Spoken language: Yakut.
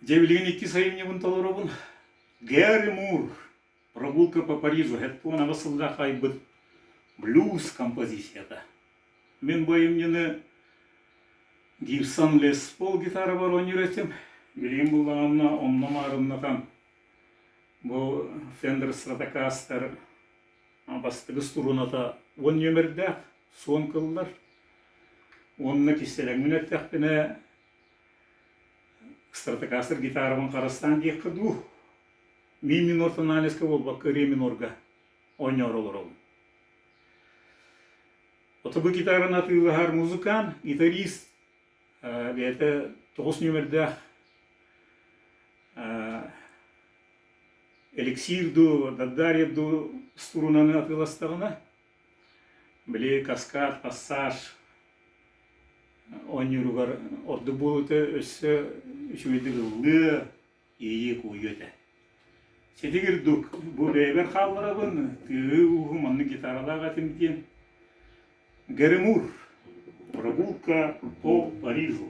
Дьэ билигин иккис айымньыбын толоробун. Гэри Мур «Прогулка по Парижу» 78 сыллаах айбыт блюз композицията. Мин бу айымньыны Gibson Les Paul гитарабар оонньуур этим. Билигин буллаҕына онно маарыннатан бу Fender Stratocaster бастакы струната 10 нүөмэрдээх суон кыллар. Уонна кистэлэҥмин эттэхпинэ Стратокастер гитарабын харыстаан диэххэ дуу, ми минор тональноска буолбакка ре минорга оонньоору олоробун. Ото бу гитараны атыылаһар музыкант, гитарист бэйэтэ тоҕус нүөмэрдээх эликсир дуу, Даддарьев дуу струнаны атыыластаҕына, били каскад, пассаж оонньууругар ордук буолуута өссө үчүгэйдик ыллыа, иэйиэ-куойуо этэ. Ситигирдук бу бэйэбэр хаалларабын, тыаһы-ууһу маннык гитаралаах этим диэн. Гэри Прогулка по Парижу.